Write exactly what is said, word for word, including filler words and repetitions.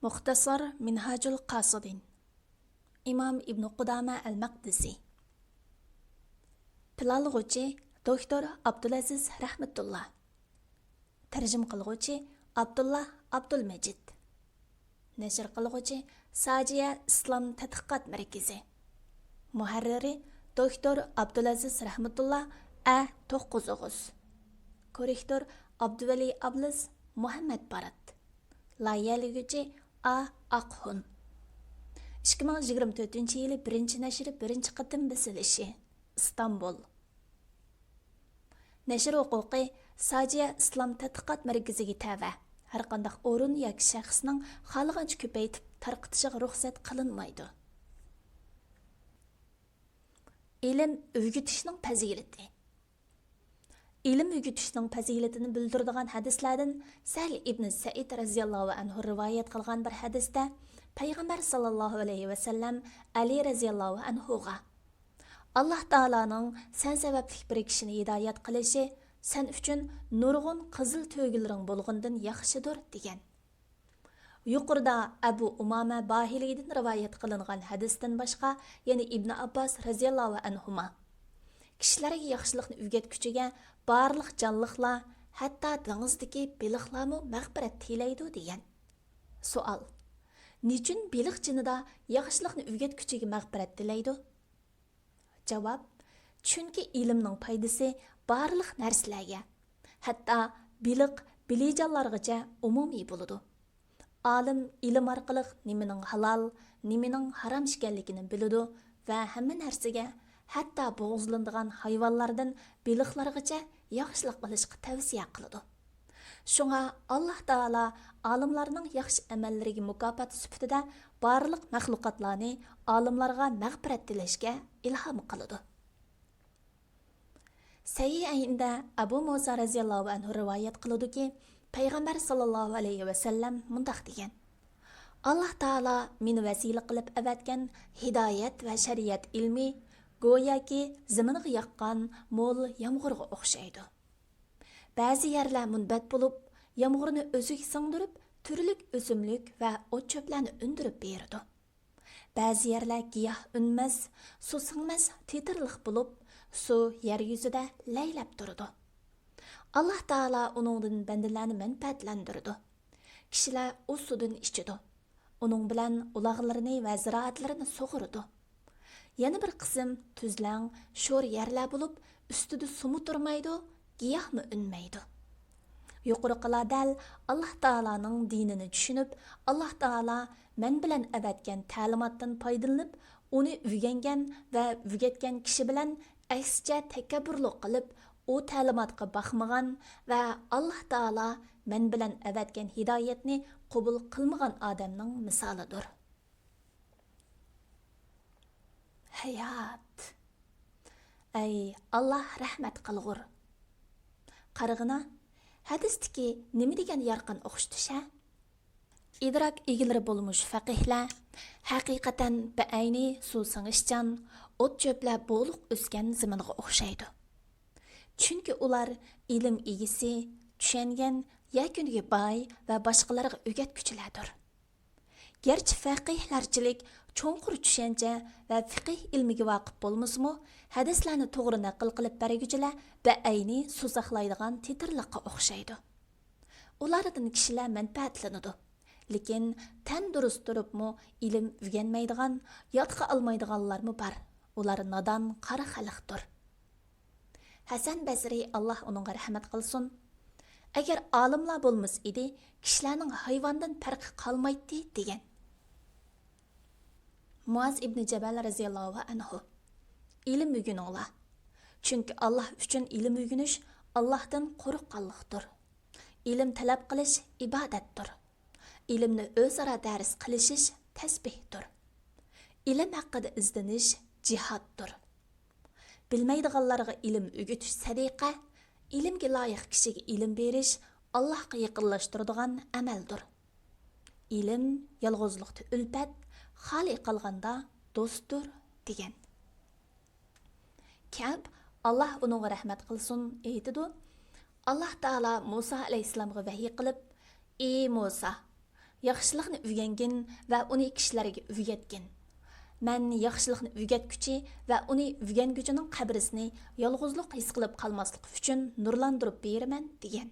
مۇختەسار مىنھاجۇل قاسىدىن. ئىمام ئىبنى قۇدامە ئەل مەقدىسى. پىلانلىغۇچى دوكتور ئابدۇلئەزىز رەھمەتۇللا. تەرجىمە قىلغۇچى ئابدۇللا ئابدۇلمەجىد. نەشر قىلغۇچى ساجىيە ئىسلام تەتقىقات مەركىزى. مۇھەررىرى دوكتور ئابدۇلئەزىز رەھمەتۇللا، ئە توققۇز ئوغۇز. كوررېكتور ئابدۇۋەلى ئابلىز، مۇھەممەد بارات. لايىھەلىگۈچى ئا ئاقخۇن. ئىككى مىڭ يىگىرمە تۆتىنچى يىلى بىرىنچى نەشرى بىرىنچى قېتىم بېسىلىشى. ئىستانبۇل. نەشر ھوقۇقى ساجىيە ئىسلام تەتقىقات مەركىزىگە تەۋە. ھەرقانداق ئورۇن ياكى شەخسنىڭ خالىغانچە كۆپەيتىپ تارقىتىشىغا رۇخسەت قىلىنمايدۇ. ئىلىم ئۆگىتىشنىڭ پەزىلىتى. ئىلىم ئۆگىتىشنىڭ پەزىلىتىنى بىلدۈرىدىغان ھەدىسلەردىن سەھل ئىبنى سەئىد رەزىياللاھۇ ئەنھۇ رىۋايەت قىلغان بىر ھەدىستە پەيغەمبەر ساللاللاھۇ ئەلەيھى ۋەسەللەم ئەلى رەزىياللاھۇ ئەنھۇغا، «ئاللاھ تائالانىڭ سەن سەۋەبلىك بىر كىشىنى ھىدايەت قىلىشى سەن ئۈچۈن نۇرغۇن قىزىل تۆگىلىرىڭ بولغىنىدىن ياخشىدۇر» دېگەن. يۇقىرىدا ئەبۇ ئۇمامە باھىلىدىن رىۋايەت قىلىنغان ھەدىستىن باشقا، يەنە ئىبنى ئابباس رەزىياللاھۇ ئەنھۇما، «كىشىلەرگە ياخشىلىقنى ئۆگەتكۈچىگە بارلىق جانلىقلار، ھەتتا دېڭىزدىكى بېلىقلارمۇ مەغپىرەت تىلەيدۇ» دېگەن. سوئال: نېچۈن بېلىق جېنىدا ياخشىلىقنى ئۆگەتكۈچىگە مەغپىرەت تىلەيدۇ؟ جاۋاب: چۈنكى ئىلىمنىڭ پايدىسى بارلىق نەرسىلەرگە، ھەتتا بېلىق، بېلىجانلارغىچە ئومۇمىي بولىدۇ. ئالىم ئىلىم ئارقىلىق نېمىنىڭ ھالال، نېمىنىڭ ھارام ئىكەنلىكىنى بىلىدۇ ۋە ھەممە نەرسىگە، ھەتتا بوغۇزلىنىدىغان ھايۋانلاردىن بېلىقلارغىچە ياخشىلىق قىلىشقا تەۋسىيە قىلىدۇ. شۇڭا ئاللاھ تائالا ئالىملارنىڭ ياخشى ئەمەللىرىگە مۇكاپات سۈپىتىدە بارلىق مەخلۇقاتلارنى ئالىملارغا مەغپىرەت تىلەشكە ئىلھام قىلىدۇ. سەھىھەيندە ئەبۇ مۇسا رەزىياللاھۇ ئەنھۇ رىۋايەت قىلىدۇكى، پەيغەمبەر ساللاللاھۇ ئەلەيھى ۋەسەللەم مۇنداق دېگەن: «ئاللاھ تائالا مېنى ۋەسىلە قىلىپ ئەۋەتكەن ھىدايەت ۋە شەرىئەت ئىلمى گوياكى زېمىنغا ياغقان مول يامغۇرغا ئوخشايدۇ. بەزى يەرلەر مۇنبەت بولۇپ، يامغۇرنى ئۆزىگە سىڭدۈرۈپ، تۈرلۈك ئۆسۈملۈك ۋە ئوت-چۆپلەرنى ئۈندۈرۈپ بېرىدۇ. بەزى يەرلەر گىياھ ئۈنمەس، سۇ سىڭمەس تېتىرلىق بولۇپ، سۇ يەر يۈزىدە لەيلەپ تۇرىدۇ. ئاللاھ تائالا ئۇنىڭدىن بەندىلەرنى مەنپەئەتلەندۈرىدۇ. كىشىلەر ئۇ سۇدىن ئىچىدۇ. ئۇنىڭ بىلەن ئۇلاغلىرىنى ۋە زىرائەتلىرىنى سۇغىرىدۇ. يەنە بىر قىسىم تۈزلەڭ، شور يەرلەر بولۇپ، ئۈستىدە سۇمۇ تۇرمايدۇ، گىياھمۇ ئۈنمەيدۇ.» يۇقىرىقىلار دەل ئاللاھ تائالانىڭ دىنىنى چۈشىنىپ، ئاللاھ تائالا مەن بىلەن ئەۋەتكەن تەلىماتتىن پايدىلىنىپ، ئۇنى ئۆگەنگەن ۋە ئۆگەتكەن كىشى بىلەن ئەكسىچە تەكەببۇرلۇق قىلىپ، ئۇ تەلىماتقا باقمىغان ۋە ئاللاھ تائالا مەن بىلەن ئەۋەتكەن ھىدايەتنى قوبۇل قىلمىغان ئادەمنىڭ مىسالىدۇر. ھايات. ئەي ئاللاھ، رەھمەت قىلغۇر. قارىغىنا، ھەدىستىكى نېمە دېگەن يارقىن ئوخشىتىش ھە؟ ئىدراك ئىگىلىرى بولمىش فەقىھلەر ھەقىقەتەن بەئەينى سۇ سىڭىشچان، ئوت-چۆپلەر بولۇق ئۆسكەن زېمىنغا ئوخشايدۇ. چۈنكى ئۇلار ئىلىم ئىگىسى، چۈشەنگەن، يەكۈنگە باي ۋە باشقىلارغا ئۆگەتكۈچىلەردۇر. گەرچە فەقىھلەرچىلىك چوڭقۇر چۈشەنچە ۋە فىقىھ ئىلمىگە ۋاقىپ بولمىسىمۇ، ھەدىسلەرنى توغرا نەقىل قىلىپ بەرگۈچىلەر بەئەينى سۇ ساقلايدىغان تېتىرلىققا ئوخشايدۇ. ئۇلاردىن كىشىلەر مەنپەئەتلىنىدۇ. لېكىن تەندۇرۇس تۇرۇپمۇ ئىلىم ئۆگەنمەيدىغان، يادقا ئالمايدىغانلارمۇ بار. ئۇلار نادان، قارا خەلقتۇر. ھەسەن بەسرى، ئاللاھ ئۇنىڭغا رەھمەت قىلسۇن، ئەگەر ئالىملار بولمىسا ئىدى، كىشىلەرنىڭ ھايۋاندىن پەرقى قالمايتتى، دېگەن. مۇئاز ئىبنى جەبەل رەزىياللاھۇ ئەنھۇ، ئىلىم ئۆگىنىڭلار. چۈنكى ئاللاھ ئۈچۈن ئىلىم ئۆگىنىش ئاللاھتىن قورققانلىقتۇر. ئىلىم تەلەپ قىلىش ئىبادەتتۇر. ئىلىمنى ئۆزئارا دەرس قىلىشىش تەسبىھتۇر. ئىلىم ھەققىدە ئىزدىنىش جىھادتۇر. بىلمەيدىغانلارغا ئىلىم ئۆگىتىش سەدىقە، ئىلىمگە لايىق كىشىگە ئىلىم بېرىش ئاللاھقا يېقىنلاشتۇرىدىغان ئەمەلدۇر. ئىلىم يالغۇزلۇقتا ئۈلپەت، خالىي قالغاندا دوستتۇر، دېگەن. كەب، ئاللاھ ئۇنىڭغا رەھمەت قىلسۇن، ئېيتىدۇ، ئاللاھ تائالا مۇسا ئەلەيھىسسالامغا ۋەھىي قىلىپ، ئى مۇسا، ياخشىلىقنى ئۆگەنگىن ۋە ئۇنى كىشىلەرگە ئۆگەتكىن. مەن ياخشىلىقنى ئۆگەتكۈچى ۋە ئۇنى ئۆگەنگۈچىنىڭ قەبرىسىنى يالغۇزلۇق ھېس قىلىپ قالماسلىقى ئۈچۈن نۇرلاندۇرۇپ بېرىمەن، دېگەن.